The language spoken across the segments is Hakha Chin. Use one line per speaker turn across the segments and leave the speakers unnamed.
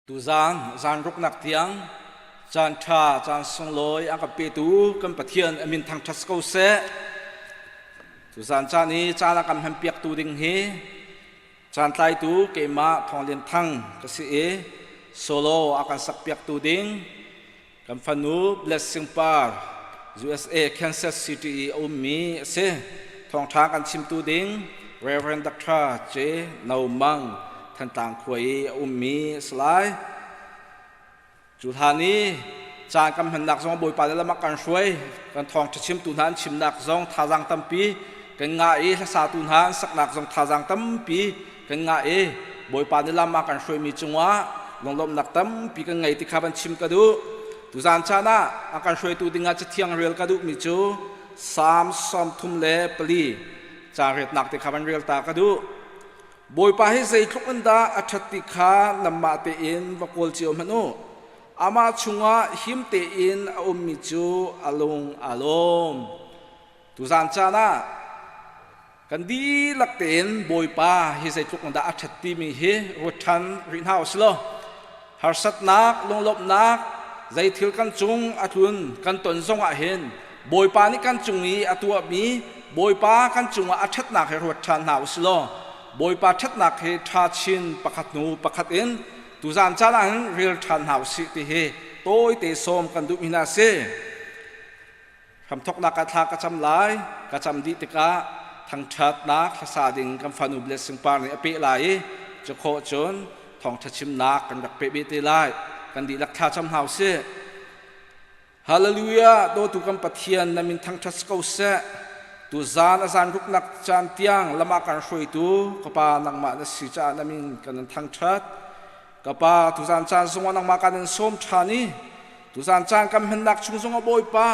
Tuzaan zaanruknak tiang caan ṭha caan sunglawi a kan petu kan Pathian a min thangṭhat si ko seh. Tuzaan caan i caan a kan hmanpiaktu ding hi caan tlaitu keimah Thawng Lian Thang ka si i solo a kan sakpiaktu ding kan fanu Blessing Par USA Kansas City i a ummi a si. Thawngṭha kan chimtu ding Reverend Dr. J. No Mang Thantlang khua i a ummi a si lai. Cu hlan i caan kan hmannak zong Bawipa le lam ah kan hruai, kan thawngṭha chimtu hna an chimnak zong thazaang tampi kan ngah i hlasatu hna an saknak zong thazaang tampi kan ngah i Bawipa nih lam ah kan hruaimi cungah lunglawmhnak tampi kan ngei ti kha van chim ka duh. Tuzaan caan ah a kan hruaitu dingah Cathiang rel ka duhmi cu Salm 34 ca retnak te kha van rel ta ka duh. Bawipa hi zeitluk in dah a ṭhat ti kha nanmah tein va kawl cio hmanh u. Amah chungah him tein a ummi cu a lung aa lawm. Tuzaan caan ah kan dihlak tein Bawipa hi zeitluk in dah a ṭhat timi hi ruat ṭhan rih hna usih law harsatnak lunglawmhnak zeithil kan cung a tlun kan ton zongah hin Bawipa nih kan cung i a tuahmi Bawipa kan cungah a ṭhatnak hi ruat ṭhan hna usih law Bawipa ṭhatnak hi ṭha chin pakhat hnu pakhat in tuzaan caan ah hin rel ṭhan hna usih ti hi tawite sawm kan duhmi hna a si. Hramthawknak ah thla ka cam lai. Ka cam dih tikah thangṭhatnak hlasa ding kan fanu Blessing Par nih a peh lai i cu khawh cun thawngṭha chimnak kan rak peh beh te lai. Kan dihlak thla cam hna usih. Hallelujah! Dawtu kan Pathian na min thangṭhat si ko seh. Tuzaan a zan ruknak caan tiang lam ah kan hruaitu ka Pa nangmah na si caah na min kan in thangṭhat. Ka Pa, tuzaan caan zongah nangmah kan in sawm ṭhan i tuzaan caan kan hmannak chung zongah Bawipa,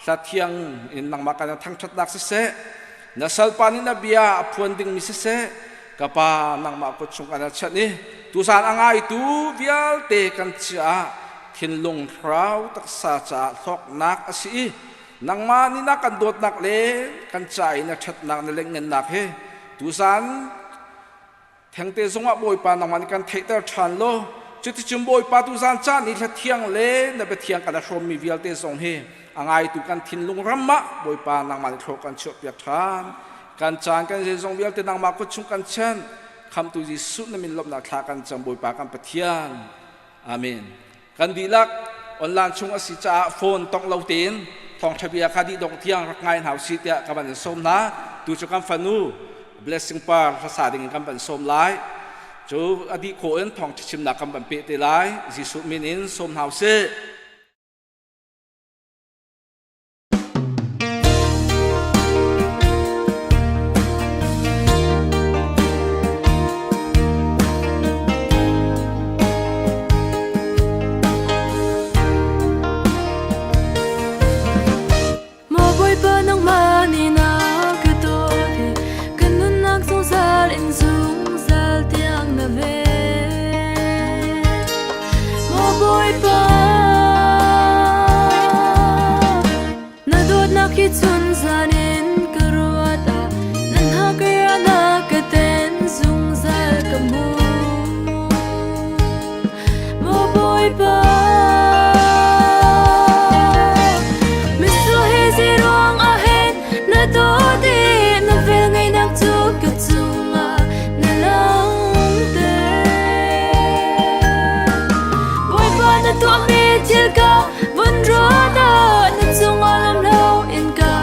hla thiang in nangmah kan in thangṭhatnak siseh, na salpa nih na bia a phuan dingmi siseh, ka Pa, nangmah kut chung kan chanh i tuzaan a ngaitu vialte kan caah thinlung thlarau taksa caah hlawknak a si i nangmah nih na kan dawtnak le kan ca i na ṭhatnak na lengngennak hi tuzaan Thengte zongah Bawipa nangmah nih kan theihter ṭhan law cuticun Bawipa tuzaan caan i hla thiang le na biathiang kan i hrawmmi vialte zong hi a ngaitu kan thinlung ram ah Bawipa nangmah nih thlawh kan chuahpiak ṭhan. Kan caan kan zeizong vialte nangmah kut chung kan chanh. Khamhtu Jesuh na min lawmhnak thla kan cam Bawipa kan Pathian. Amen. Kan dihlak online chung a si caah phone tongh lo tein thawngṭha bia kha dih dongh tiang rak ngai hna usih tiah ka van in sawm hna. Tu cu kan fanu Blessing Par hlasa ding in kan van sawm lai. Cu a dih khawh in thawngṭha chimnak kan van peh te lai. Jesuh min in sawm hna usih.
Maw Bawipa nangmah nih na ka dawt i ka nunnak zungzal in zungzal tiang na ven. Maw Bawipa, na dawtnak hi chun zan in ka ruat ah nan hak na ka ten zungzal ka hmu. Maw Bawipa, mitsur hi zeiruang ah hen na dawt i na velngeihnak cu ka cungah na langhter. Bawipa na tuahmi thil ka vun ruat ah na cungah lam loin ka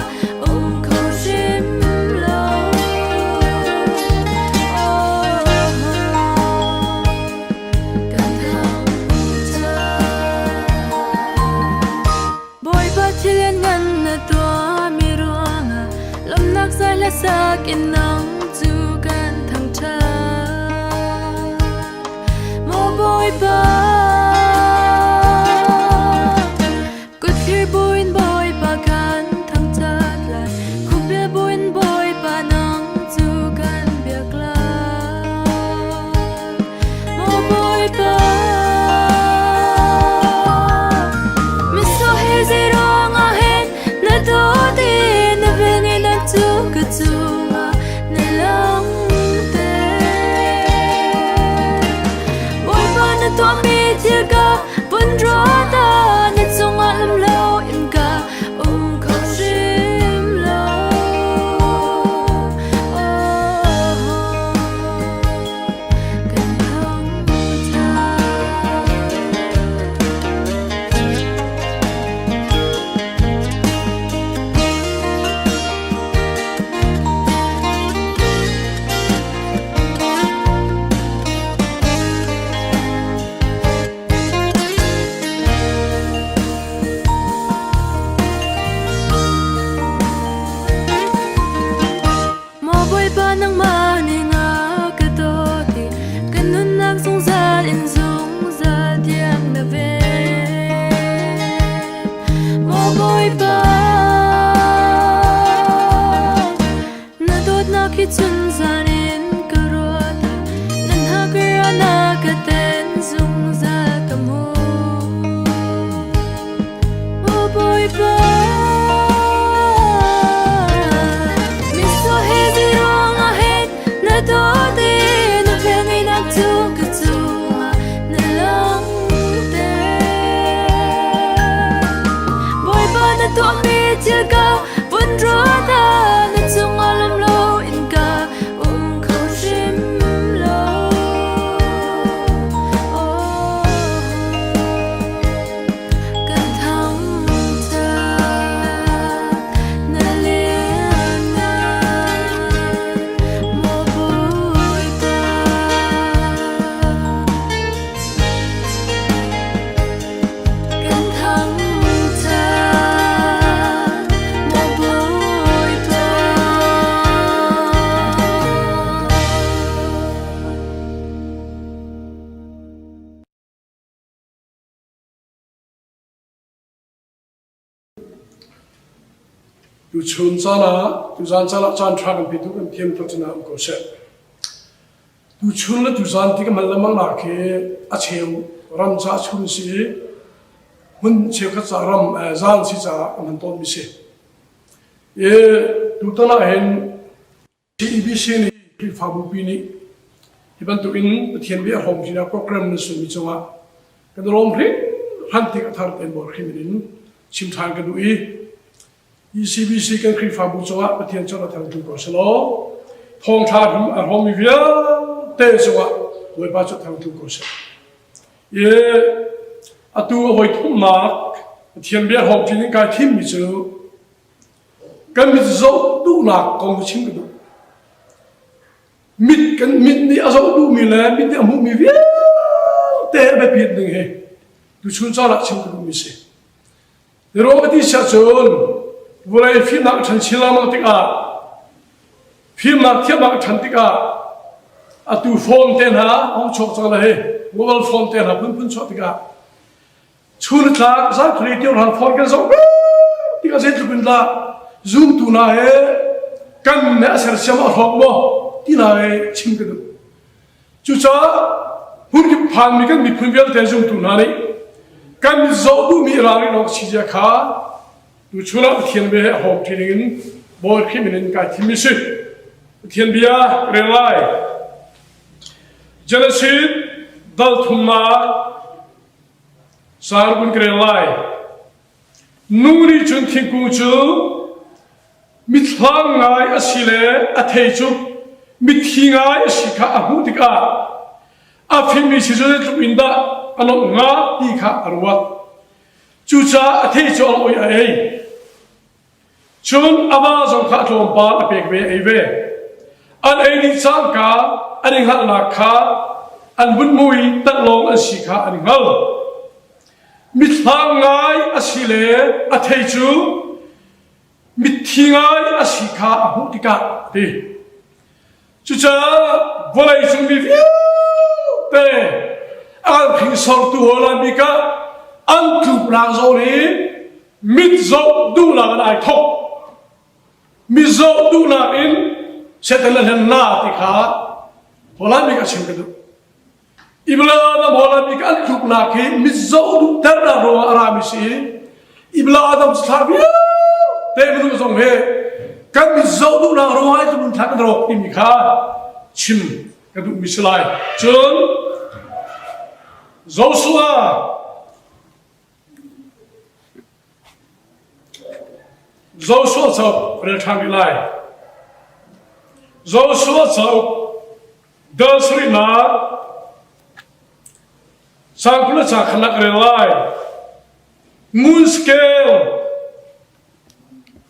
um kho hrim lo. Bawipa thil ngan na tuahmi ruangah lawmhnak zai hla sak in nang cu kan thangṭhat. Maw Bawipa, Kutthlir buin Bawipa kan thangṭhat lai, khupil buin Bawipa nang cu kan biak lai. Maw Bawipa, mitsur hi zeiruangah hen na dawt i na velngeihnak cu ka cungah. ruat ah na cungah lam lo in ka um kho hrim lo. Kan thangṭhat. Maw Bawipa nangmah nih na ka dawt i ka nunnak zungzal in zungzal tiang na ven. Maw Bawipa, na dawtnak hi chun zan in ka ruat nan hak na ka ten zungzal ka hmu. Maw Bawipa, mitsur he ziruang ah hen na dawt i na velngeihnak cu ka cungah na langhter. Bawipa na tuahmi thil ka vun ruat ah na cungah lam loin ka um kho hrim lo. Kan thangṭhat na lianngan, maw Bawipa. Kan thangṭhat, maw Bawipa.
Tuchun caan ah, tuzaan caan ah caan ṭha kan petu kan thiam thluachuah um ko seh. Tuchun le tuzaan ti ka hman lengmang nak khi a cheu ram ca chun si i hmun cheukhat ca ram zaan si caah ka hman tawnmi si. I tutan ah hin CEBC nih Khrihfabu pi nih hi bantuk in Pathian bia hrawm ṭinak program nan sunmi cungah kan i lawm hringhran tik a thar tein Bawi Khrih min in chim ṭhan ka duh i ECBC kan Khrihfabu cungah Pathian cu a thangṭu ko selaw thawngṭha a hrawmmi vialte cungah Bawipa cu thangṭu ko seh. I atu a voi thumnak Pathian bia hrawm ṭin in kai thimmi cu Kan mit zoh duhnak kong chim ka duh. Mit kan mit nih a zoh duhmi le mit nih a hmuhmi vialte a biapit ning hi tuchun caan ah chim ka duhmi si. Rom ti siah cun vawlei fimnak a ṭhan chin lengmang tikah fimnak thiamnak a ṭhan tikah atu phone te hna hong chuak cang le hi mobile phone te hna phunphun chuah tikah Chun tlak zarkhuli tio hlang phone kan zoh tikah zeitluk in dah zumtu hna he kan ne a sersiam a hlawk maw ti hna he chim ka duh. Cucaah hmunkip phanmi kan miphun vialte zumtu hna nih kan zoh duhmi ralrin awk si zia kha tuchun ah Pathian bia he a hawk ṭi ding in Bawi Khrih min in kai thimmi si. Pathian bia rel lai. Genesis dal thumnak Sar kun ka rel lai. Nu nih cun thingkung cu mithlang ngai a si le a thei cu mithi ngai a si kha a hmuh tikah a fimmi si cu zeitluk in dah a lawmh hnga ti kha a ruat. Cucaah a thei cu a lawh i a ei. Cun a va zong kha tlawmpal a pek ve ei ve. An ei dih cangka an i hngalhnak kha an vun hmu i taklawng an si kha an i hngal. Mithlang ngai a si le a thei cu mitthi ngai a si kha a hmuh tikah a ti. Cucaah vawleicung mi vialte a kan hringsortu hawi bik ah an tluknak zawn hi mit zoh duhnak in ai thawk. Mi zoh duhnak in Satan a hlen na ti kha holland bik a chim ka duh. Ibla Adam holland bik an tluknak hi mit zoh duhternak ruangah a rami si i Ibla Adam thla vialte minung zong he kan mit zoh duhnak ruangah i tluk thla kan rawk timi kha chim ka duhmi si lai. Cun Joshua. Joshua cauk rel ṭhan rih lai. Joshua cauk dal sarihnak caang 20 le caang khatnak rel lai. Ngun scale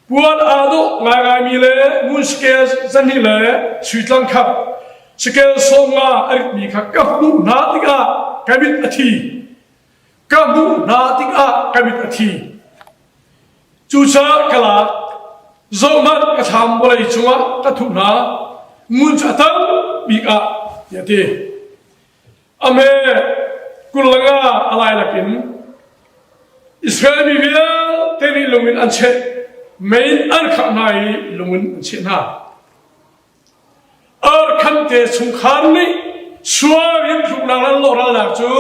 puan aa dawh ngaingaimi le ngun scale zahnih le sui tlang khat scale 50 a ritmi kha ka hmuh hna tikah ka mit a thi. Ka hmuh hna tikah ka mit a thi. Cucaah ka lak, zohhmanh ka thlam vawlei cungah ka thuh hna, ngun cu a tam bik ah, tiah a ti. A hme 25 a lailak in Israel mi vialte nih lung in an cheh, mei in an khangh hna i lung in an cheh hna. Arkhan te chungkhar nih sual in tluknak le lawhralnak cu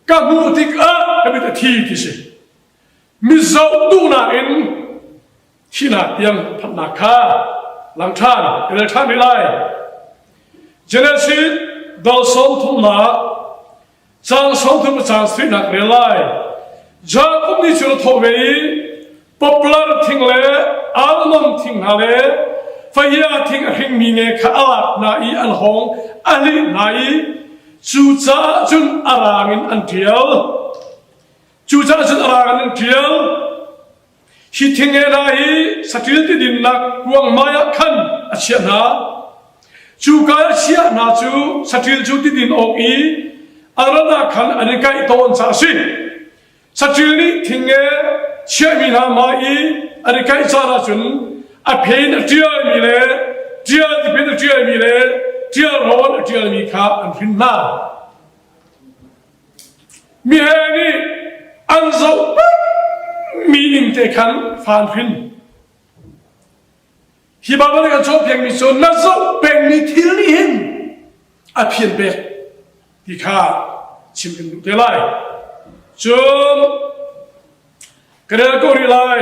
ka hmuh tikah ka mit a thi ti si. Mizo duhnak in thihnak tiang phanhnak kha lang ṭhan, i rel ṭhan rih lai. Genesis dal 30nak caang 30 le caang sarihnak rel lai. Jakob nih cun a thawh ve i poplar thing le almond thing hna le fahia thing a hringmi nge kha a lak hna i an hawng a hlih hna i cucaah cun a rang in an ṭial. Cucaah cun a rang in an ṭial. Hi thinge hna hi saṭil tidinnak kuang hmaiah khan a chiah hna. Cuka a chiah hna cu saṭil cu tidin awk i a ran ah khan an i kaih tawn caah a si. Saṭil nih thinge chiahmi hna hmai i an i kaih caan ahcun a phe in a ṭialmi le ṭial tipin a ṭialmi le ṭial rawn a ṭialmi kha an hrin hna. Mihe nih an zoh mi ning te khan fa an hrin. Hi Baibal nih kan cawnpiakmi cu na zoh pengmi thil nih hin a phian pek ti kha chim kan duh te lai. Cun ka rel ko rih lai.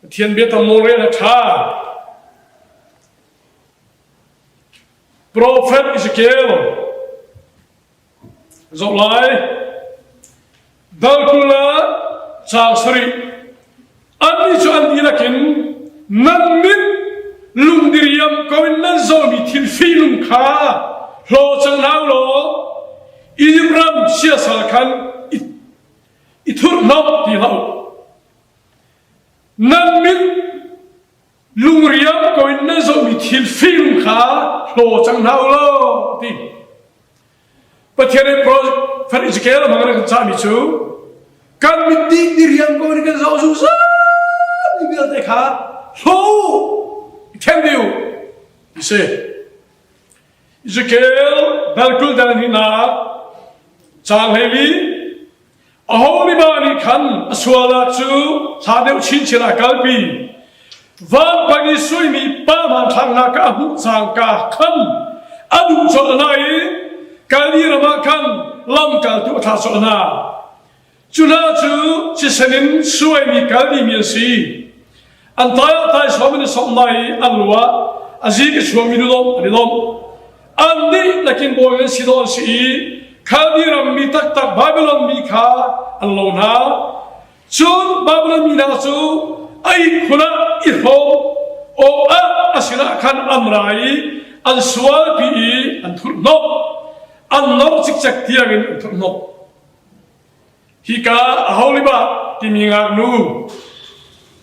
Pathian bia tam nawl rel a ṭha. Profet Ezekiel Zoh lai. Dal 20 ah caang sarih. Annih cu an dihlak in nan mit lungdiriam ko in nan zohmi thil fihnung kha hlaw cang hna u law Izipt ram siasal khan i, i thurhhnawmh ti hlah u. Nan mit lungriam ko in nan zohmi thil fihnung kha hlaw cang hna u law ti. Pathian nih Prophet Ezekiel a hmang in kan cahmi cu kan mit dih diriam ko in kan zoh zungzal mi vialte kha hlaw i then dih u ti si. Ezekiel dal 20 dal hnihnak caang 14 Aho miba nih khan a sualnak cu hla deuh chinchin a kalpi. Vampang i suimi pa hmanthlak hna ka a hmuh cangka khan a duh colh hna i Kaldi ram ah khan lamkaltu a thlah colh hna. Cu hna cu thisen in suaimi Kaldi mi an si. An tai ah taisawm in i sawmh hna i an lu ah a zik i chuangmi lulawmh an i lawmh. An dihlak in bawi an si dawh an si i Khaldi ram mi taktak Babylon mi kha an lo hna. Cun Babylon mi hna cu a ihkhun ah i hrawm awkah a sinah khan an ra i an sualpi i an thurhhnawmh. An nor cikcek tiangin an thurhhnawmh. Hika Aholibah timi ngaknu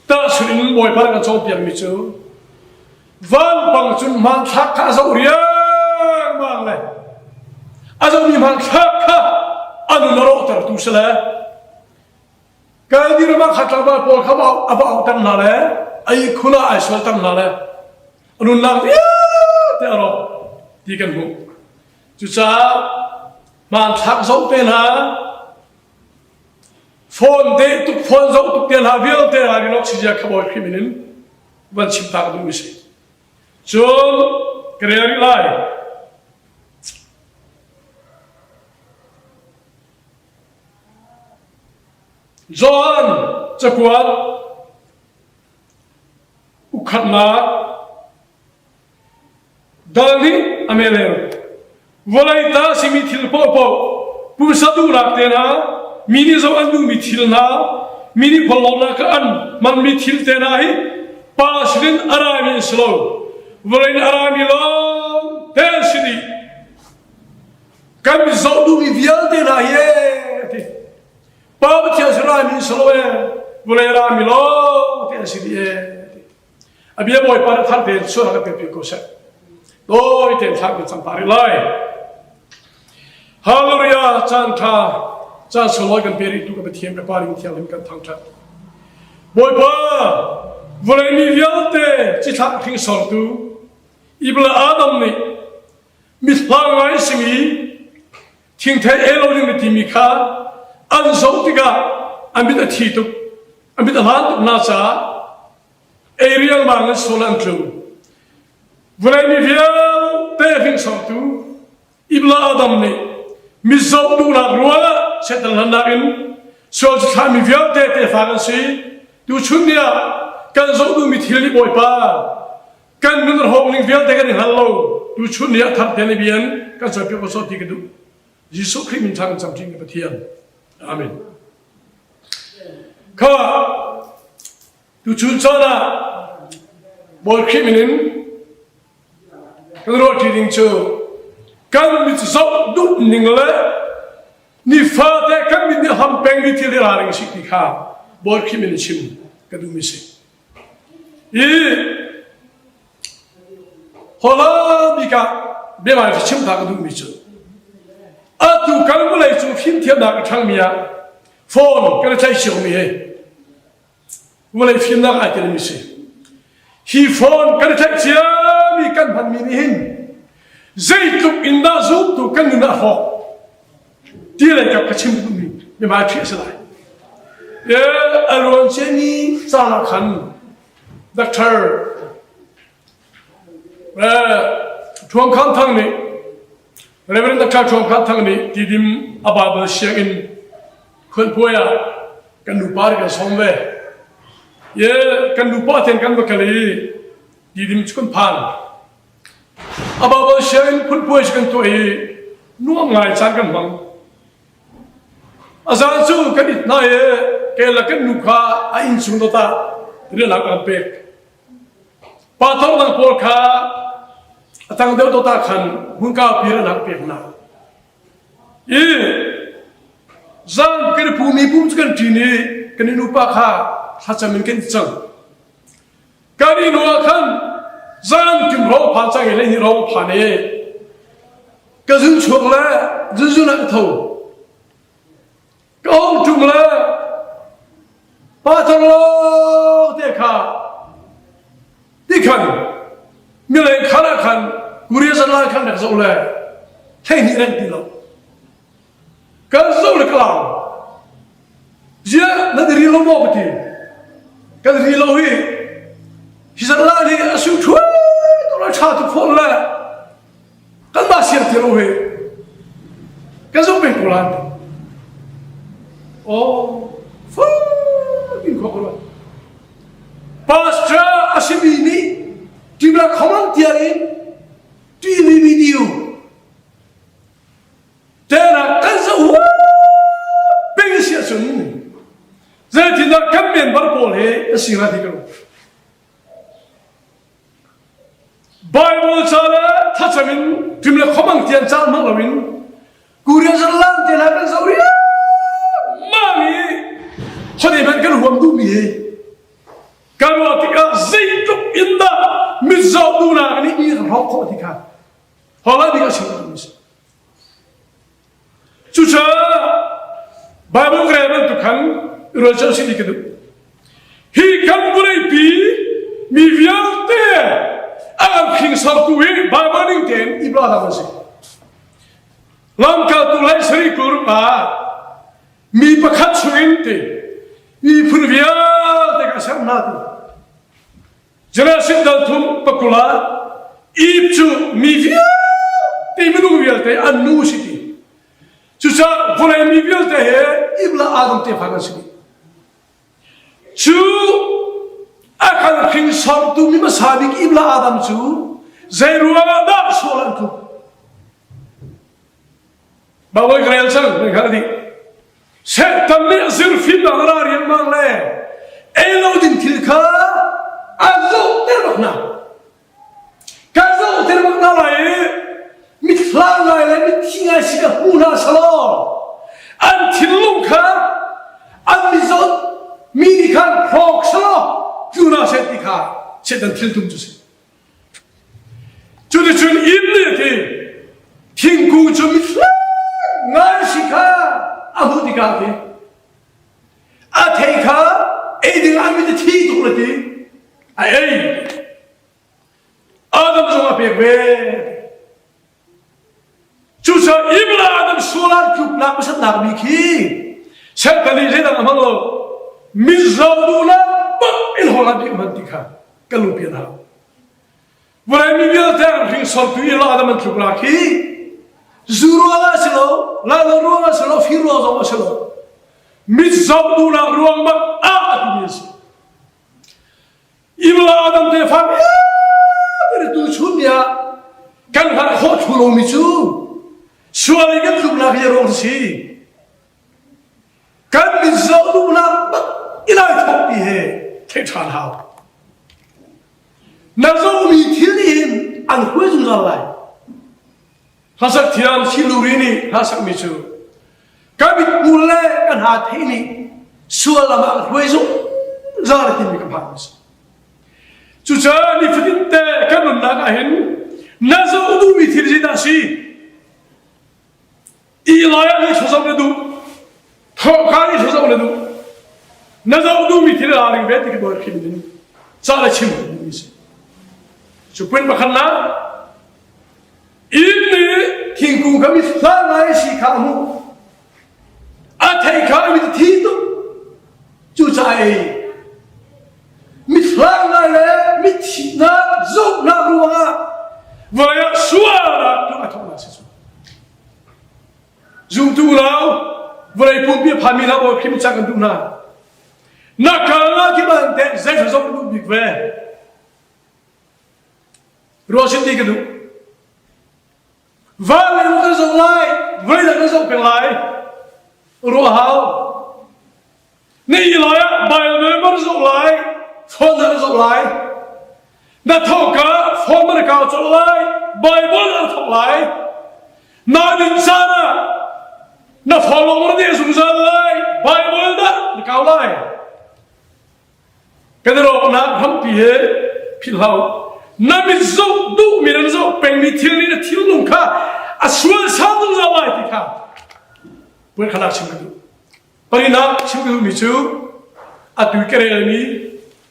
tahchunh in Bawipa nih kan cawnpiakmi cu vanpang cun hmanthlak kha a zoh riangmang le a zohmi hmanthlak kha a nun a rawhtertu si le Kaldi ram ah kha tlangval pawl kha a va auhter hna le a ihkhun ah ai sualter hna le a nunnak vialte a rawk ti kan hmuh. Cucaah hmanthlak zoh te hna, phone te tuk phone zoh tuk te hna vialte hna rinok sizia kha Bawi Khrih min in van chim ta ka duhmi si. Cun ka rel rih lai. Johan cakuat ukhatnak Dal nih a meleng. Vawlei ta simi thil paohpaoh, pumsa duhnak te hna, mi nih zoh an duhmi thil hna, Mi nih khuallawmnak ah an hmanmi thil te hna hi pa sinin a rami an si lo. Vawlei in a rami lawng te an si dih. Kan zoh duhmi vialte hna hi ee ti. Pa Pathian sin rami an si lo ee. Vawlei a rami lawng te an si dih ee ti. A bia Bawipa nih thar tein sual kan pek ko seh. Tawi tein thla kan cam ta rih lai. Hallelujah caan tha caan sunglawi kan pe rih tu ka Pathian ka Pa ring thianghlim kan thangthat. Bawipa vawlei mi vialte cithlah hringsortu Ibla Adam nih mithla ngai simi thingthei ei lo ding na timi kha an zoh tikah a mit a thi tuk a mit a hlan tuk hna caah ei riangmang in sual an tlung. Vawlei mi vialte hringsortu Ibla Adam nih mizoh duhnak ruangah Satan hlannak in sual cu thlahmi vialte tefa kan si. Tuchun ni ah kan zoh duhmi thil nih Bawipa kan nun hrawng ning vialte kan i hngal lo. Tuchun ni ah thar te ni bian kan cawnpiak ko sawh ti ka duh. Jesuh Khrih min thang kan cam ṭi Pathian. Amen. Kha Tuchun caan ah Bawi Khrih min in kan ruahṭi ding cu kan mit zoh duh ning le nifate kan mit nih ham pengmi thil hi ralring si ti kha Bawi Khrih min in chim ka duhmi si. I hola bik ah biangai fi chim ta ka duhmi cu atu kan vawlei cung fimthiamnak a ṭhangmi ah phone kan i tlaih ciomi hi Vawlei fimnak ai telmi si. Hi phone kan i tlaih ciami kan hmanmi nih hin zeitluk in dah zumtu kan nun ah hrawk ti lei kap ka chim duhmi mimai ṭhi a si lai. A ruan ciami caan ah khan Doctor Thuam Kham Thang nih Reverend Dr. Thuam Kham Thang nih Tidim a Bible sianginn khuanpuai ah kan nupa ri kan sawm ve. Ye kan nupa ten kan va kal i Tidim cu kan phan. A Bible sianginn phunpuai cu kan tuah i nuam ngai caan kan hmang. A zan cu kan it hna i ke le kan nu kha a inn chung dot ah rialak an pek. Pathor dang pawl kha a tang deuh dot ah khan hmunka pir an hak pek hna. I zan kan i pumi pum cu kan ṭin i kan i nupa kha thlacam in kan i cang. Kan i nu ah khan zan kim ro phan cang i hleihnih ro phan i ka zun chuak le zunzun ah ka tho. Ka hung ṭum le pa thar te kha tikhan mileng khan ah khan Korea zan lai khan rak zoh le 12 reng ti lo kan zoh le ka lau zia nan ri lo maw ka ti kan ri lo hi hi zan lai hi a su thuai to la tha tu phone le Kanmah siang ti lo hi ka zoh peng ko lai. Oh, fucking khua ko Pastor a simi nih Timla khoman tiang in TV video tena kan zoh peng si ahcun zeitindah kan member pawl he a si hnga ti ka ruat. Bible ca le thlacam in ṭim le khomang tiang caan hmang loin Korea zarlan te hna kan zoh riangmang i khuadei hmanh kan huam duhmi hi kan ruah tikah zeitluk in dah mitzaw duhnak nih mi kan hrawk khawh ti kha holai bik a chim duhmi si. Cucaah Bible ka rel bantuk khan rual cio si ti ka duh. Hi kan vawleipi mi vialte a kan hringsortu hi Bible ning tein Ibrahim a si. Lamkaltu lei sari 26 ah mi pakhat chungin ti miphun vialte ka ser hna ti. Genesis dal thum pakul ah Eve cu mi vialte minung vialte an nu si ti. Cucaah vawlei mi vialte he Eve le Adam tefa kan si dih. Cu a kan hringsortu mi hmasa bik Eve le Adam cu zei ruangah dah sual an tluk? Bawi ka rel cang, kan kha dih. Satan nih zirfimnak ra riangmang le ei lo ding thil kha a zohter bak hna. Kan zohter bak hna lai i mithla ngai le mitthi ngai si ka hmu hna selaw an thinlung kha an mizawt mi nih khan hrawk selaw tlu hna seh ti kha Satan thil tum cu si. Cuticun inn nih a ti thingkung cu mithla ngai si kha a hmuh tikah a ti a thei kha ei ding ah mit a thi tuk le ti a ei Adam zong a pek ve cucaah Ibla Adam sual ah tluknak pasatnak mi khi Satan nih zeidang a hmang lo mizaw duhnak bak in hawla bik hman ti kha kan lungpian hau vawlei mi vialte an hringsortu i la Adam an tluk la khi zu ruang ah si lo la lo ruang ah si lo fir ruang zong ah si lo mizaw duhnak ruang bak ah a timi a si Ibla Adam tefa vialte tu chun ni ah kan hngalh khawh thlu lomi cu sual in kan tluknak hi ruang si. Kan min zoh duhnak bak i lai thawk ti he theih ṭhan hau. Na zohmi thil nih hin an huai zungzal lai. Hlasak thiam Siluri nih hla sakmi cu ka mithmul le ka hna theih nih sual lam ah hruai zungzal timi ka phan si. Cucaah nifatin te kan nunnak ah hin na zoh duhmi thil zeidah si? Eli ah ni zoh na duh, thawhka ni zoh na duh. Na zoh duhmi thil aa ring ve ti ka bawi khim in ca le chim duhmi si. Cu pin pakhat nak Inn nih thingkung kha mithla ngai si kha a hmuh. A thei kha a mit thi tuk. Cucaah ei. Mithla ngai le mithihnak zohnak ruangah vawlei ah sualnak tu a thawknak si cu. Zumtu lau vawlei pumpi a phanmi hna bawi Khrih ca kan duh hna. Na kal na ki ban te zei zoh duh bik ve. Ruah sin ti ka duh. Van lei kan zoh lai, vawlei dang kan zoh peng lai. Ruah hau. Ni lai ah Bible mar zoh lai, phone na zoh lai. Na thoka phone na kau colh lai, Bible na thok lai. Na din caan ah na phone lawng na deh zungzal lai, Bible dah na kau lai. Kan i rawknak hrampi he philh hlah u. Na mit zoh duhmi nan zoh pengmi thil nih na thinlung kha a sual sang zungzal lai ti kha puan khanak chim ka duh. Parinak chim ka duhmi cu atu i ka relmi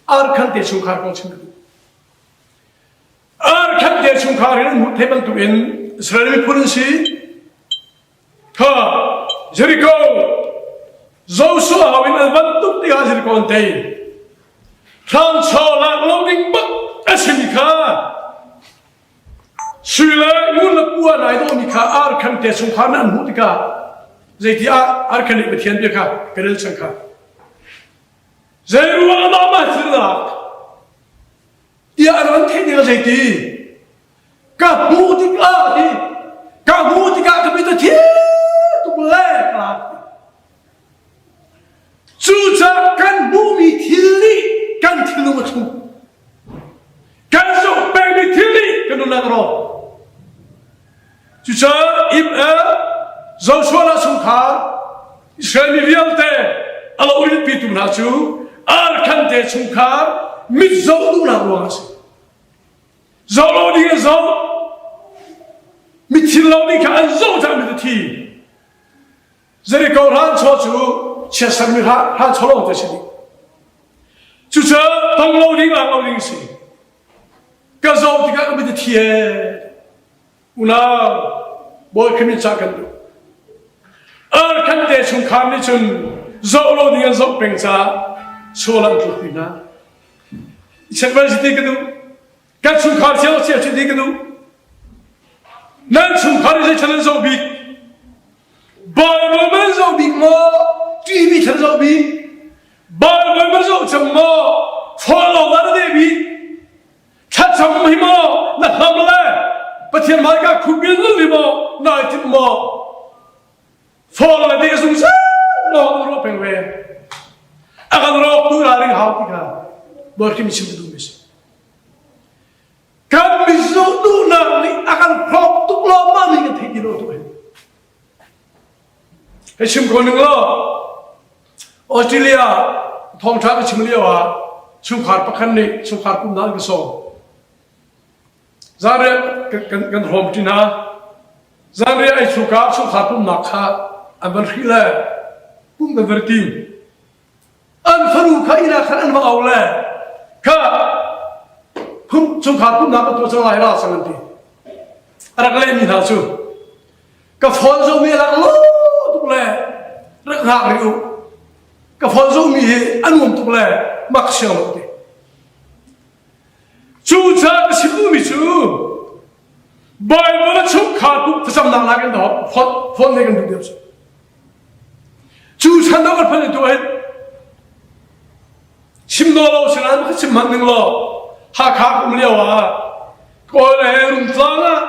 arkhan te chungkhar kong chim ka duh. Arkhan te chungkhar in an hmuh thei bantukin Israel miphun an si. Kha Jericho Joshua hau in an van tuk tikah Jericho an tei. Hrangchaw lak lo ding bak a simi kha sui le ngun le pua nai dawhmi kha arkhan te chungkhar nih an hmuh tikah zeiti ah arkhan nih Pathian bia kha ka rel cang kha. Zei ruang ah mah thil na lak? Tiah an ran theih ding zeiti? Ka hmuh tikah ti ka hmuh tikah ka mit a thi tuk le ka lak. Cucaah kan hmuhmi thil nih kan thinlung a thup. Kan zoh pengmi thil nih kan nunnak a rawk. Cucaah Ib Joshua le chungkhar Israel mi vialte a lo rinpitu hna cu arkhan te chungkhar mit zoh duhnak ruang a si. Zoh lo ding in zoh. Mithin lo ding kha an zoh cang mi thi. Jericho hlan chaw cu chiatsermi hlan chaw lawng te si ding. Cucaah tong lo ding lang lo ding si. Ka zoh tikah ka mit a thi ee. Unau, Bawi Khrih ca kan duh. Arkhan te chungkhar nih cun zoh lo ding an zoh peng caah sual an tluk ti hna. Checkman si ti ka duh. Kan chungkhar cio cio si ti ka duh. Nan chungkhar i zei an zoh bik? Bible man zoh bik maw? TV than zoh bik? Bible man zoh cang maw? Phone lawng dah na deh bik? Thlacam hi maw na hlam le Pathian hmaika khupil nun hi maw nai timh maw? Phone le deh zungzal maw? Bawi Khrih chim ka duhmi si. Kan mizaw duhnak nih a kan hlawk tuk lawmmam hi kan theih ti lo tu hin. Hei chim ko ning law Australia thawngṭha ka chim lio ah chungkhar pakhat nih chungkhar pumnak an ka sawm. Zanriah kan, kan hrawm ṭi hna. Zanriah ei chungka chungkhar pumnak kha an van hrih le pum kan van tim. An fanu kha inn ah khan an va au le kha phung chungkhar pumnak ka tuah cang lai ra cang an ti. A rak lehmi hna cu ka phone zohmi a lak lo tuk le rak hngak rih u. Ka phone zohmi hi a nuam tuk le mak siang lo ti. Cu caah ka chim duhmi cu Bible a chungkhar pum thlacamnak nakin phone ne kan duh deuh. Cu chan dang kan phanh tu hin chim nawl lo sinain ka chim hmanh ning law Hakha ka um lio ah Kawl he Rungtlang ah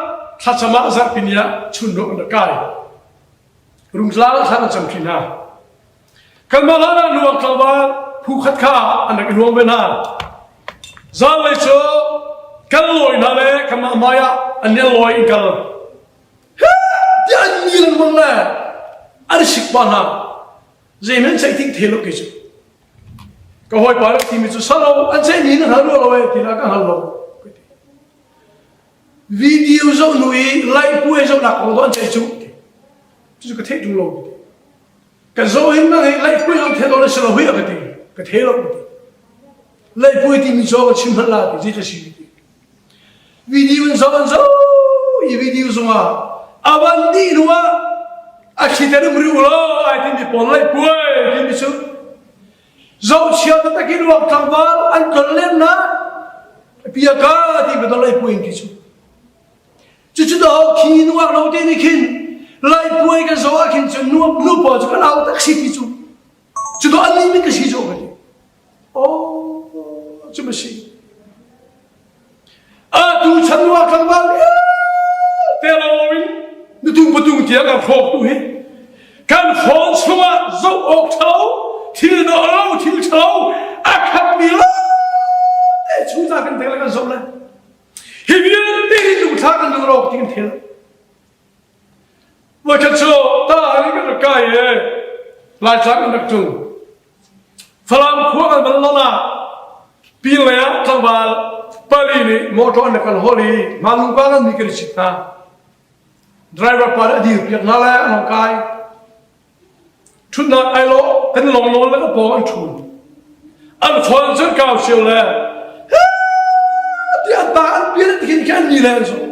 thlacam ah zarhpi ni ah chun rawh kan kai. Rungtlang ah thla kan cam ṭi hna. Kanmah hlan ah nuak tlangval phu khat kha an rak i nuam ve hna. Zanlei cu kan lawi hna le kanmah hmai ah an nih lawi in kal. Tiah an mi lengmang le an sik pa hna. Zeihmanh ceih ting the lo kei cu. Ka hawipa rak timi cu salo an ceih mi na hngal rua lo e ti la ka hngal lo. Video zoh nu i lai puai zohnak kong do an ceih cu. Cucu ka theih ṭung lo. Ka zoh hin nang hi laih puai zong the lo na si lo hui a ka ti. Ka the lo ka ti. Laih puai timi cu ka chim hmanh la ti zei si ti. Video in zoh an zoh i video zongah avan dih hnu ah a thli te rum riu lo ai timi pawl laih puai timi cu zohchia taktak in ruak tlangval an tlon len na pia ka ti betul laih puai in ti cu Cucu do khi nuak lo te nih khin laipuai kan zoh ah khin cun nu nu pawl cu kan au tak si ti cu cu do an nih min ka si cu ka ti oh cu ma si a tu chan nuak tlangval te lo in nutung patung tiang kan hrawk tu hi kan phone chungah zoh awk ṭhalo thil dawh lo thil ṭhalo a khatmi lo te chung ca kan tel kan zoh le Hi vialte hi lungthla kan lung rawk ti kan thil. Voikhat cu ta in kan rak kai i Laitlang kan rak ṭung. Falam khua kan van lon ah pinlei ah tlangval pali nih motor an rak kan hawl i hmanung pa kan mi kan i chit hna. Driver pa nih a dir piak hna le an hong kai. Ṭhutnak ai lawh kan lawnglawng le ka pawng an ṭhu. An phone cun kau cio le ti an ta an pian an khin khi an ni le an zoh.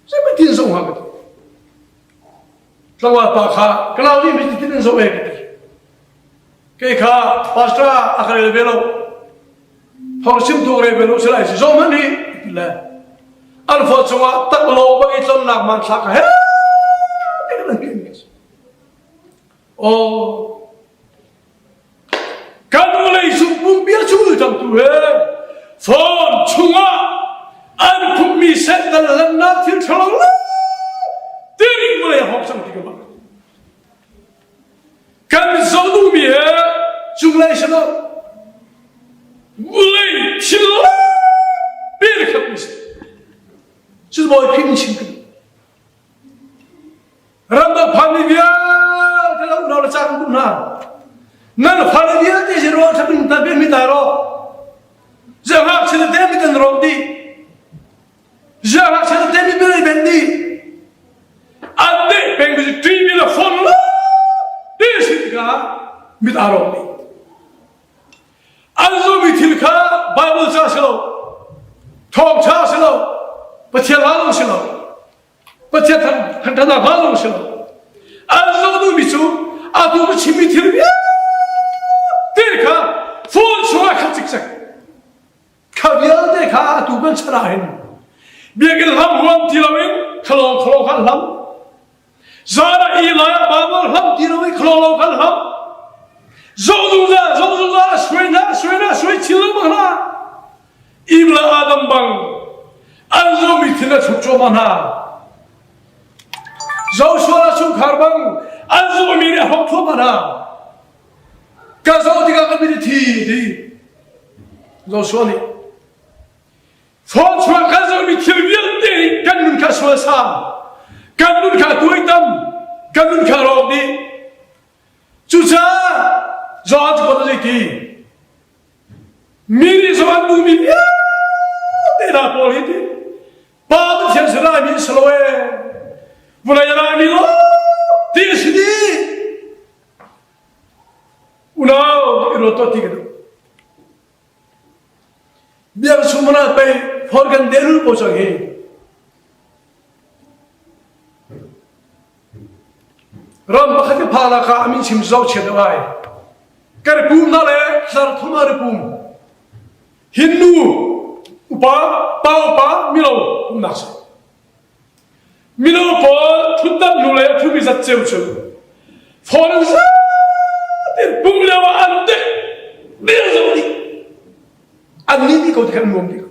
Zeimatin zoh hnga ka ti. Tlangval pa kha ka lau nih mi tin an zoh e ka ti. Kei kha pastor a ka rel ve lo. Thawng chim tu rel ve lo si lai si zoh hmanh hi ti le an phone chungah tak lo bang i tlonnak hmanthlak he ti kan an Aw kan vawlei cung pumpi a cul cangtu he phone chungah an khummi sehtan lannak thil ṭhalo lo tiring vawlei a hawk cang ti ka bak kan zoh duhmi he cunglei si lo vawlei thil pi khat mi si cu bawi phim chim ka Ramdang phanmi vialte le unau le ca kan bum hna. Nan fale vialte sin ruang ṭhat in tan mi tai rawh. Ziah ngakchia te mi tan rawk dih. Ziah ngakchia te mi bel ben dih. An deh peng mi TV le phone lo ti si tikah mit aa rawk dih. An zummi thil kha Bible ca si lo, thawngṭha si lo, Pathian hla si lo. Pathian thangṭhatnak hla zong si lo. An zoh duhmi cu atu ka chimmi thil vialte kha phone chungah khat cikcek. Kha vialte kha atu kan chan ah hin biakinn hlam huam ti loin khalawng khalawng khan hlam. Zan ah i lai ah Bible hlam ti loin khalawng lo khan hlam. Zoh zungzal, zoh zungzal, a suai hna, suai hna, suai chin lengmang hna. Eve le Adam bang an zohmi thil a chuk cuahmah hna. Joshua le chungkhar bang an zohmi nih a hrawk thluahmah hna. Ka zoh tikah ka mit a thi ti. Joshua nih Phone chuah kan zohmi thil vialte nih kan nun kha sual sang, kan nun kha tuaitam, kan nun kha rawk dih. Cucaah Johan cu a zei ti? Mi nih zoh an duhmi vialte hna pawl hi ti Pa Pathian si laimi si lo ee vawlei a laimi lo ti a si dih. Unau i ruat tuah ti ka duh. Biak chung mana pei for kan delul po cang hi. Ram pakhat ka pha la ka amin chim zau chiat lai. Kan pum na le zar thum a pum. Hindu upa pa upa milo umnak si. Mino pawl thutdan hnu le a thumi zat ceu cu foreign zatin pum lio ah an dek dir zo dih. An nih dih ko ti kan nuam dih.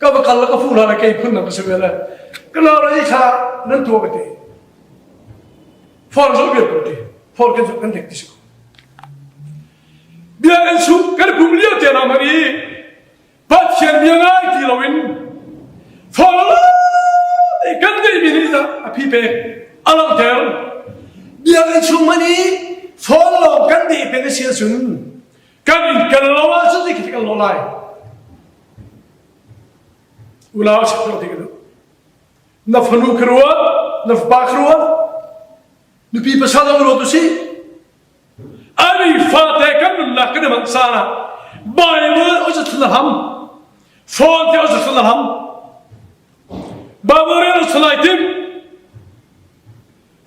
Ka va kal ka fu la le kei phun nang ka si ve le. Ka la le thla nan tua ka ti. Foreign zo bir ko ti. Foreign kan kan dek ti si ko. Bia kan su kan pum lio te na mari Pathian bia ngai ti loin fawlate kan ngeihmi nih dah a phi pek a langhter. Biakinn chung hmanh i fawl lawng kan deh peng a si ahcun kan inn kan lo ahcun zei kan lo lai. Unau chim ti ka duh. Na fanu ka ruat, na fapa ka ruat, nupi pasal zong ruat usih. Ani fate kan nunnak kan i manh caan ah Bible a cu na hlam phone te a cu na hlam Bible rel a lai tim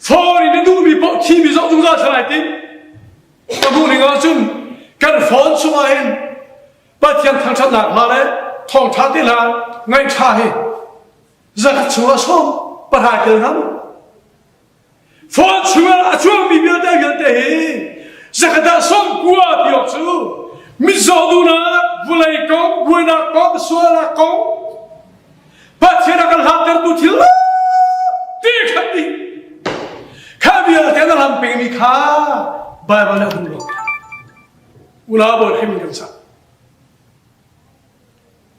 phone in na duhmi paoh thimi zoh zungzal thlai tim ka hmuh ning ahcun kan phone chungah hin Pathian thangṭhatnak hla le thawngṭha te hla ngaih ṭha hi zakhat chungah sawm pahrai tel hnga mu Phone chungah a chuakmi vialte vialte hi zakhat ah 90 ti awk cu mitzaw duhnak, vawlei kong, buainak kong, sualnak kong, Pathian a kan hlattertu thil ti khat dih. Kha vialte na lam pengmi kha Bible nih a hung lo. Unau bawi khin kan sa.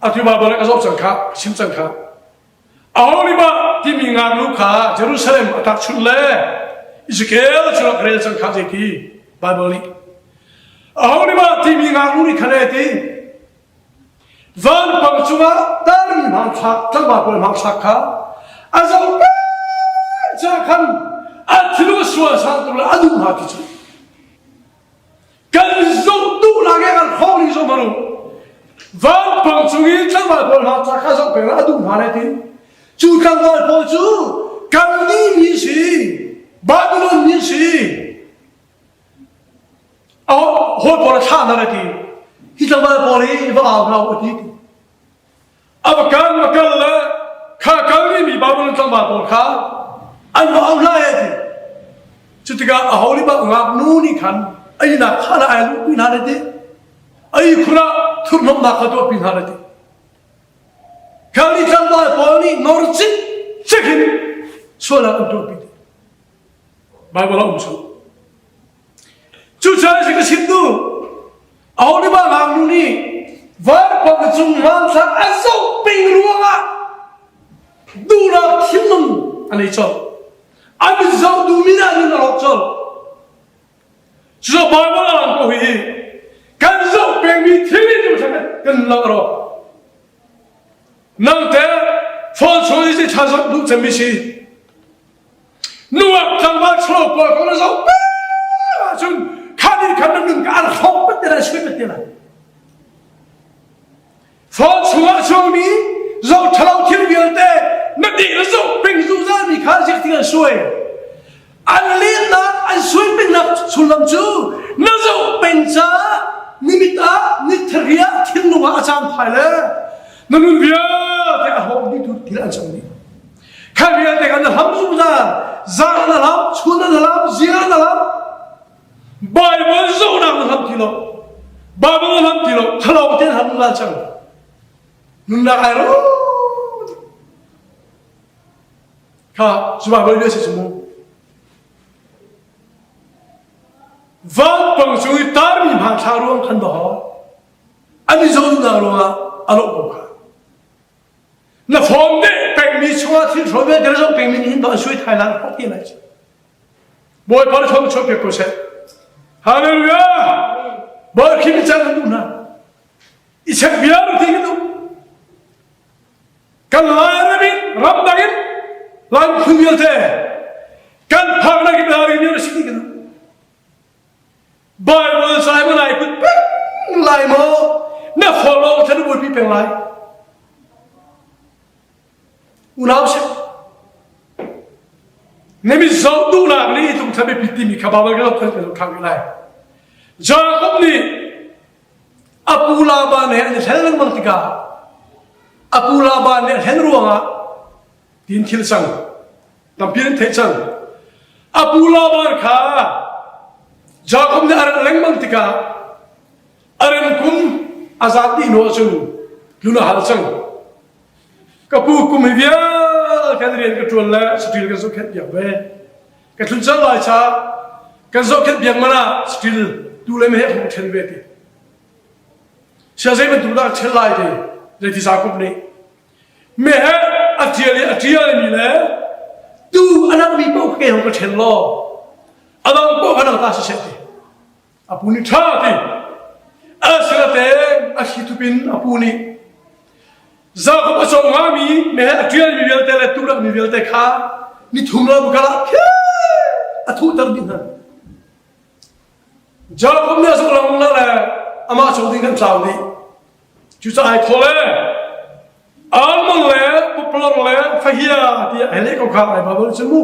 Atu Bible nih ka zoh cang kha, chim cang kha. Aholibah timi ngaknu kha Jerusalem a takchunh le Ezekiel cu rak rel cang kha zeiti Bible nih. Aholibah timi ngaknu nih khan e ti vanpang cungah tarmi hmanthlak tlangval pawl hmanthlak kha a zoh peng caah khan a thilung a sual sang tuk le a duh hna ti cu Kan zoh duhnak he kan hrawng ding zoh hmanh u. Vanpang cung i tlangval pawl hna ca kha zoh peng a duh hna lai ti. Cu tlangval pawl cu kan nih mi si, Babylon mi si. A hawi pawl a thlah hna lai ti. Hi tlangval pawl hi va au hna u ti. A va kal va kal le kha kal rihmi Babylon tlangval pawl kha an va au hna he ti. Cu tikah a ho nih bak ngaknu nih khan einak kha le ai luhpi hna le ti. Ei khur ah thurhnomhnak kha tuahpi hna le ti. Kali tlangval pawl nih nor cik cik in sualnak an tuahpi ti. Bible a um chung. Cucaah si ka chim duh. Aho nih mah ngaknu nih vanpang cung hmanthlak a zoh peng ruangah duhnak thinlung a nei colh. A mit zoh duhmi dah nun a rawk colh. Cucaah Bible a lang ko hi kan zoh pengmi thil nih kan lang a rawk. Nang teh phone chung i tha zoh duh cemmi si. Nungak tlangval cholo pawl kong na zoh peng ahcun kha nih khan na nun ka an hrawk pat te lai sui pat te lai. Phone chungah chuangmi zoh ṭhalo thil vialte na dih na zoh peng zungzalmi kha zik ting an suai. An lennak an suai pengnak sullam cu na zoh peng caah nimit ah nithari ah thinlung ah a cang thai le na nun vialte a hawk dih tu thil an cang dih. Kha vialte kan hlam zungzal, zan na hlam, chun na hlam, zing na hlam. Bible zohnak na hlam ti lo. Bible na hlam ti lo. Thalo te hlam zungzal cang. Nunnak ai ro. Kha cu Bible bia si cu mu. Vanpang cung i tarmi hmanthlak ruang khan dawh. An i zohnak ruangah a lawh ko kha. Na phone deh pengmi chungah thil hrawn vialte na zoh pengmi nih hin an suai thai lai hok ti lai cu. Bawipa na thawng chuah piak ko seh. Hallelujah! Bawi khi mi cang kan duh hna. I chek bia ti kan duh. Kan Lairam in ramdang in Lai miphun vialte kan phaknak in ralrin vial si ti kan duh. Bible sai mo lai kut peng lai maw na follow than buaipi peng lai. Unau si na mi zoh duhnak nih tung thabe pi timi kha Bible kan kan kan thang lai. Jacob nih a pu Laban he an i hleng lengmang tikah a pu Laban nih a hlen ruangah tin thil cang tampi an theih cang a pu Laban kha Jacob nih a rak lengmang tikah a rem kum a zat dih hnu ahcun tlun a hal cang ka pu kum hi vialte rian ka ṭuan le saṭil kan zohkhenh piak ve ka tlun cang lai ca kan zohkhenh piak man ah saṭil tu le meheh hung ṭhen ve ti sia zei bantuk dah ṭhen lai ti zeiti Jacob nih meheh a ṭial i a ṭialmi le tu a langmi paoh ke hong ka ṭhen law a dang paoh ka dang ta siseh ti a pu nih ṭha ti a sinate a thli thup in a pu nih Jakob a cawng hngami meheh a ṭialmi vialte le turakmi vialte kha nithum lam kal ah a thuhter dih hna. Jakob nih a zoh lengmang le amah cawng ding kan tlau dih. Cucaah ai thaw le almond le poplar le fahia tiah hei leh ko kha ai Bible cu mu.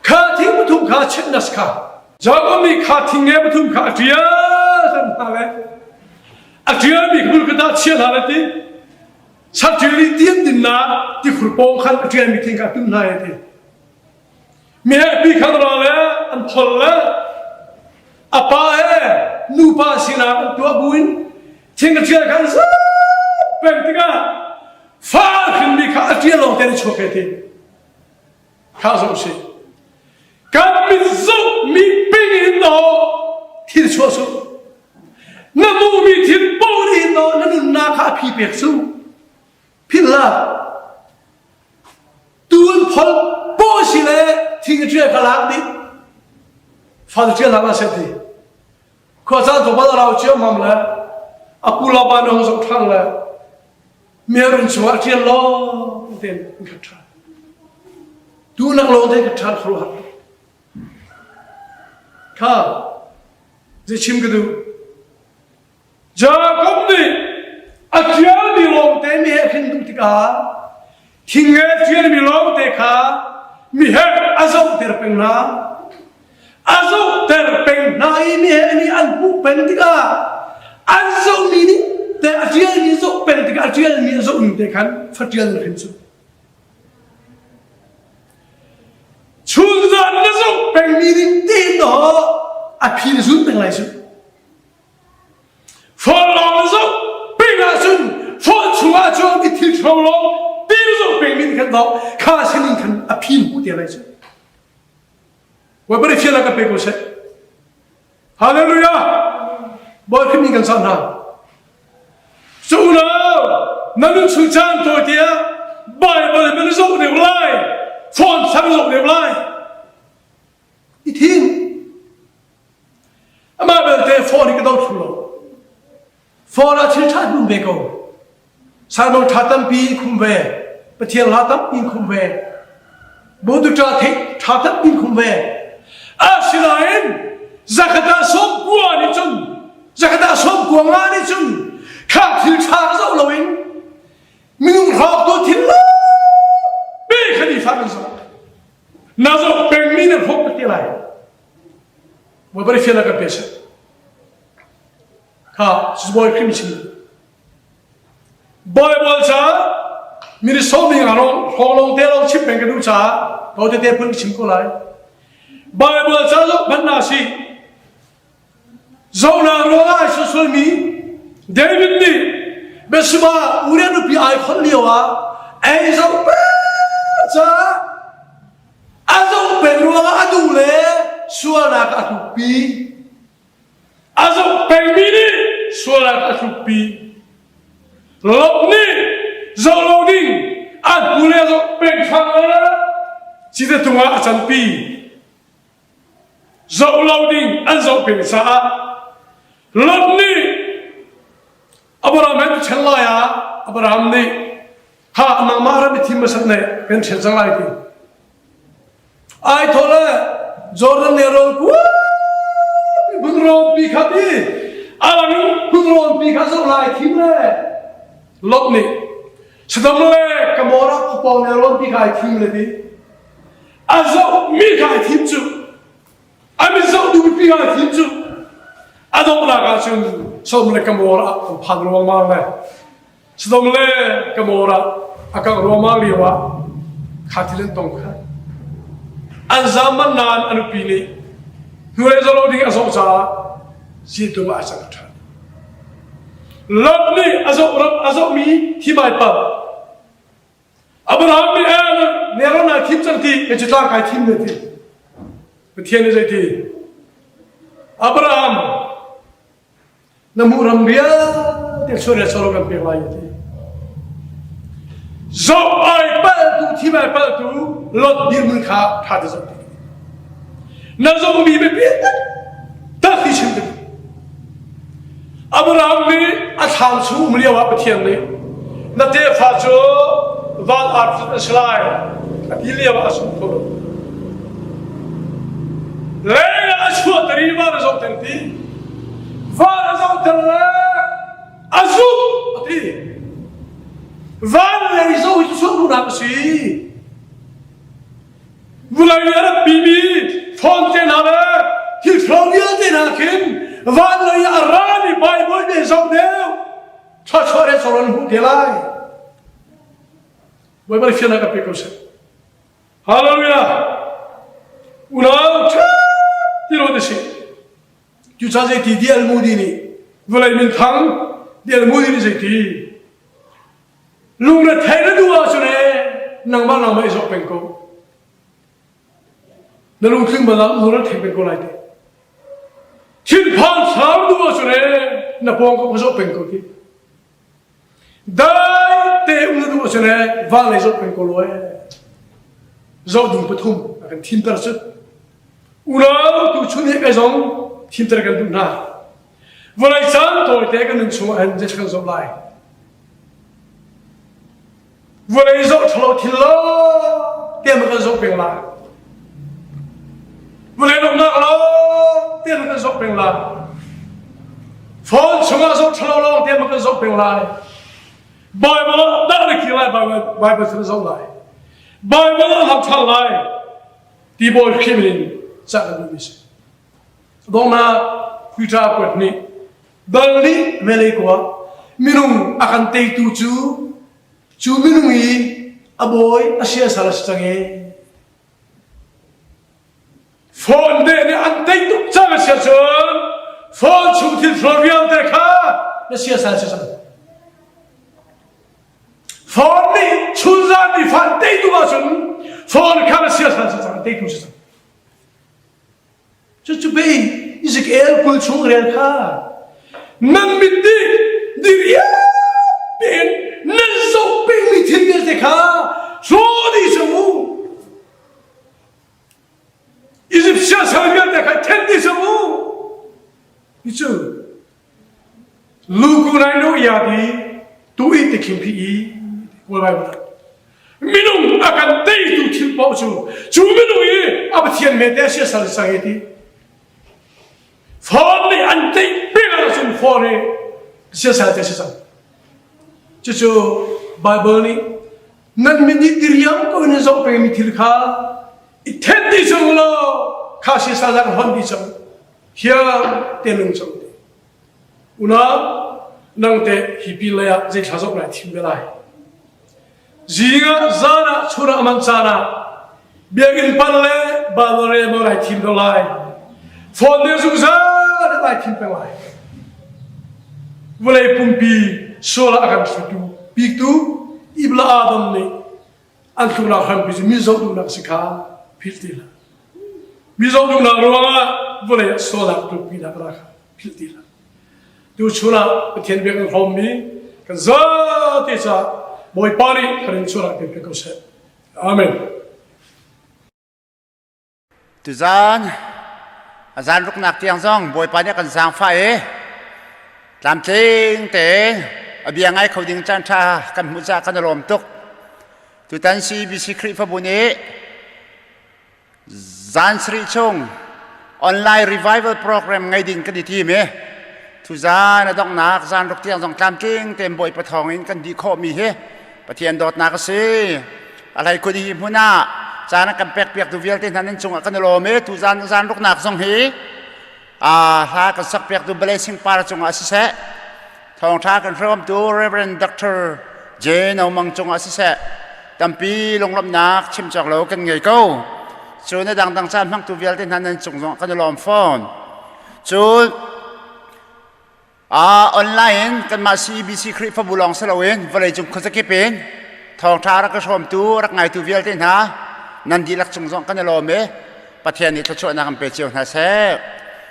Kha thing pathum kha chimnas kha Jakob nih kha thing nge pathum kha a ṭial hna le a ṭialmi hmur ka dah chia hna le ti saṭil i tian dinnak tikhur pawng khan a ṭialmi thing kha a tum hna e ti mehpi khan ra le an thol le a pa he nupa sinak an tuah buin thing a ṭial khan zap peng tikah fa hrinmi kha a ṭial lawng te an chuak e ti Kha zoh sih. Kan mit zoh mi ping in naw thil chuah su. Na hmuhmi thil paoh nih naw na nunnak kha a phi pek su. Philh hlah. Tu an phol paw si le thing a ṭial kha lak dih. Fal ṭial hlah seh ti. Khua caan tlawmpal a rau ciammam le a pu la pa nong zoh ṭhan le Merun chungah a ṭial lawng tein an khat ṭhan. Tunak lawng tein khat ṭhan khuaruahhar. Kha zei chim ka duh. Jakob nih a ṭialmi lawng te mi he khin duh tikah thing he ṭialmi lawng te kha mi he a zohter peng hna. A zohter peng hna i mi he nih an hmuh peng tikah an zohmi nih te a ṭialmi zoh peng tikah a ṭialmi a zohmi te khan faṭial na hrim cu. Chunzan na zoh pengmi nih tein dawh a phi na zun peng lai cu. Phone lawng na zoh peng ahcun phone chungah cun i thil ṭhalo lawng ti na zoh pengmi nih khan dawh kha sining khan a phi hmuh te lai cu. Bawipa nih fiannak kan pe ko seh. Hallelujah! Bawi Khrih min kan cah hna. Cu unau, na nun chung caan tawi te ah Bible hi na zoh deuh lai, phone thar zoh deuh lai. I thim. Amah belte phone hi ka do thlu lo. Phone ah thil ṭha hmun ve ko. Sermon ṭha tampi khum ve. Pathian hla tampi khum ve. Budu ṭha theih ṭha tampi khum ve. Asinain zakhat ah sawm kua nih cun zakhat ah sawm kua nga nih cun kha thil ṭha zoh loin minung hrawktu thil pe kha ni fa kan zoh. Na zoh pengmi na hrawk ka ti lai. Bawipa nih fiannak kan pe seh. Kha Bawi Khrih chim. Baibal ca Minnesota mi hrawng lawng te lawng chim peng ka duh caah ko tete phun ka chim ko lai. Baibal ca zoh hmanh na si. Zohnak ruangah ai sualmi David nih Bathsheba Uriah nupi ai khon lio ah ei zoh caah a zoh peng ruangah a duh le sualnak a tlukpi. A zoh pengmi nih sual. sualnak a tlukpi. Lot nih zoh lo ding an hnu le zoh peng thlang le cite tung ah a canpi. Zoh lo ding an zoh peng caah Lot nih Abraham he ṭhen lai ah Abraham nih ha nangmah ram i thim hmasat ne kan ṭhen cang lai ti. Ai thawh le Jordan nelrawn kuapi hmunrawnpi kha ti a lang in hmunrawnpi kha zoh lai thim le Lot nih Sodom le Gomorrah khuapawng nelrawnpi kha ai thim le ti. A zoh mi kha ai thim cu a mit zoh duhpi kha ai thim cu a donghnak ah cun Sodom le Gomorrah ah an phan ruangmang le Sodom le Gomorrah a kangh ruangmang lio ah kha thil an tong kha an zaam manh nain a nupi nih hnulei zoh lo ding a zoh caah zitum ah a cang ṭhan. Lot nih a zoh ram a zohmi hi baipal Abraham nih nelrawn ai thim cang ti kei cu tlang kai thim ne ti Pathian nih zeiti Abraham na hmuh ram vialte sual le solo kan pek lai ti zoh ai paltu thim ai paltu lot dirhmun kha tha te zoh na zohmi biapi tak ti chim Abraham nih a thlam chung um lio ah Pathian nih na tefa cu van arfut a si lai a ti lio ah a sung kho lo leng ah a chuahter i van a zohter ti van a zohter le a zumh a ti van lei zoh hi cu duhnak a si Vulei nih a rak pimi thawngte hna le thil ṭhalo vialte hna khin van lei ah a rami Baibal nih zoh deuh thluachuah le chawlon hmuh te lai. Baibal fiannak ka pe ko seh. Hallelujah! Unau ṭha ti rawt a si. Cucaah zeiti D.L. Moody nih vawlei minthang D.L. Moody nih zeiti Lungrethei na duh ahcun ee nangmah nangmah i zoh peng ko. Na lungtling bal ah lungre thei peng ko lai ti. Thinphan thlau duh ahcun ee na pawng ka zoh peng ko ti. Dai te um na duh ahcun ee van lei zoh peng ko lo ee. Zoh ding pathum a kan thimter cu. Unau tu chun he kai zong thimter kan duh hna. Vawlei caan tawite kan nun chung ah hin zei kan zoh lai. Vawlei zoh ṭhalo thil lo te ma kan zoh peng lai. Vawlei lawmhnak lo te ma kan zoh peng lai. Phone chungah zoh ṭhalo lawng te ma kan zoh peng lai. Bible ah dah na kir lai Bible cu na zoh lai. Bible ah lam ṭhal lai. Ti bawi Khrih min in cah kan duhmi si. Donghnak Peter kuat nih dal nih melei kua minung a kan teitu cu cu minung i a bawi a siasal a si cang i phone deh nih an tei tuk cang a si ahcun phone chung thil thluar vialte kha na siasal si cang phone nih chunzan ni fan teitu ahcun phone kha na siasal si cang teitu si cang Cucu pei Ezekiel 20 chung rel kha nan mit nih diriam tein nan zoh pengmi thil vialte kha hlaw dih cang u. Egypt siasal vialte kha then dih cang u. Hi cu Luku nai no ya di tu i te khim phi i kawl Bible minung a kan teitu thil paoh cu cu minung i a Pathian me te siasal sang i ti phone nih an tei peng ahcun phone hi siasal te si cang cucu Bible nih nan min i diriam ko in zoh pengmi thil kha i then dih cang law kha siasal zak hon dih cang hiam te nung cang ti unau nang te hi pi lei ah zei thla zoh lai thim ve lai zing ah zan ah chun ah man caan ah biakinn pan le Bible rel mo lai thim do lai phone ne zungzal lai thim peng lai vawlei pumpi sual ah a kan hrutu biktu Ibla Adam nih an tluknak hrampi cu mi zoh duhnak si kha philh ti hlah. Mi zoh duhnak ruangah vawlei ah sualnak tlukpinak ra kha philh ti hlah. Tuchun ah Pathian bia kan hrawmmi kan zate caah Bawipa nih kan in chuah kan pe ko seh. Amen.
Tuzaan a zan ruknak tiang zong Bawipa nih a kan zaangfah i tlamtling tein a bia ngai kho ding caan ṭha kan hmuh caah kan i lawm tuk. Tutan CBC Khrihfabu nih zan sarih chung online revival program ngei ding kan i tim i tuzaan a donghnak zan ruk tiang zong tlamtling tein Bawipa thawng in kan dih khawhmi hi Pathian dawtnak a si. A hleikhun hi hmun ah caan a kan pekpiaktu vialte hna nan cungah kan i lawm i tuzaan zan ruknak zong hi hla kan sakpiaktu Blessing Par cungah siseh thawngṭha kan hrawmtu Reverend Dr. J. No Mang cungah siseh tampi lunglawmhnak chim cawk lo kan ngei ko. Cun a dangdang caan hmangtu vialte hna nan cung zongah kan i lawm fawn. Cun Online in kanmah CEBC Khrihfabu lawng si loin vawleicung khuazakip in thawngṭha rak ka hrawmtu rak ngaitu vialte hna nan dihlak cung zong kan i lawm i Pathian nih thluachuahnak an pe cio hna seh.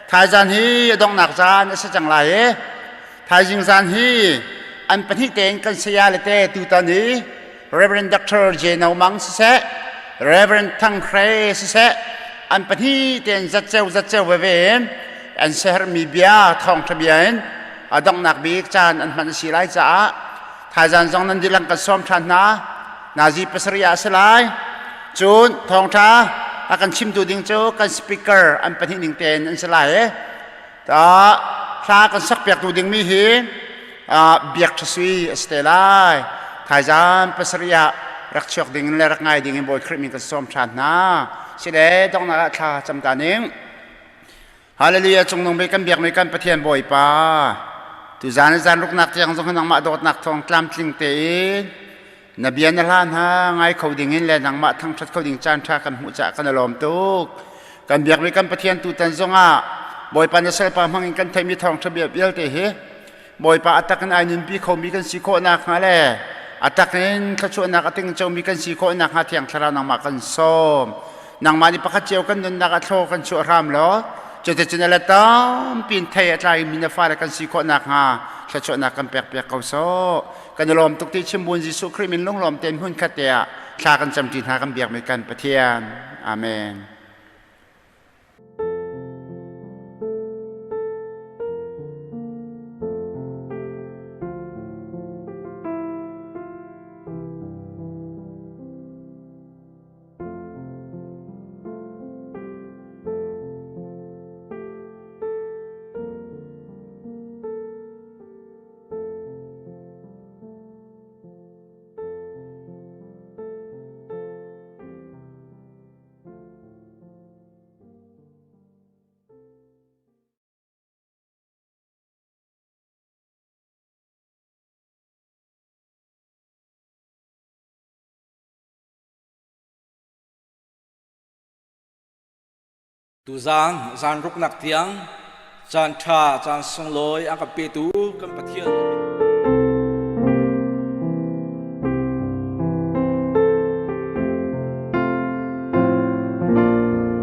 Thaizan hi a donghnak zan a si cang lai i thaizing zan hi an pahnih tein kan saya le te tutan i Reverend Dr. J. No Mang siseh Reverend Thang Hre siseh an pahnih tein zatceu zatceu veve in an siaherhmi bia thawngṭha bia in a donghnak bik caan an hman a si lai caah thaizan zong nan dihlak kan sawm ṭhan hna nazi pasarih ah a si lai cun thawngṭha a kan chimtu ding cu kan speaker an pahnih ning tein an si lai i ta hla kan sakpiaktu dingmi hi biak ṭha sui a si te lai thaizan pasarih ah rak chuak ding le rak ngai ding in Bawi Khrih min kan sawm ṭhan hna sile donghnak ah thla cam ta ning Hallelujah cungnung bik kan biakmi kan Pathian Bawipa tuzan zan ruknak tiang zong nangmah dawtnak thawng tlamtling tein na bia na hla hna ngai kho ding in le nangmah thangṭhat kho ding caan ṭha kan hmuh caah kan i lawm tuk kan biakmi kan Pathian tutan zongah Bawipa na salpa hmang in kan theihmi thawngṭha bia vialte hi Bawipa a tak in ai nunpi khomi kan si khawh nakhnga le a tak in thluachuahnak a tingcomi kan si khawh nakhnga Thiang Thlarau nangmah kan sawm. Nangmah nih pakhat cio kan nunnak a thlaw kan chuah hram law cuticun a let tampi in thei a tlaimi na fale kan si khawh nakhnga thluachuahnak kan pekpiak ko sawh. Kan i lawm tuk ti chimbun Jesuh Khrih min lunglawm tein hmunkhat te ah thla kan camṭi hna kan biakmi kan Pathian. Amen.
Tuzaan zan ruknak tiang caan ṭha caan sunglawi a kan petu kan Pathian.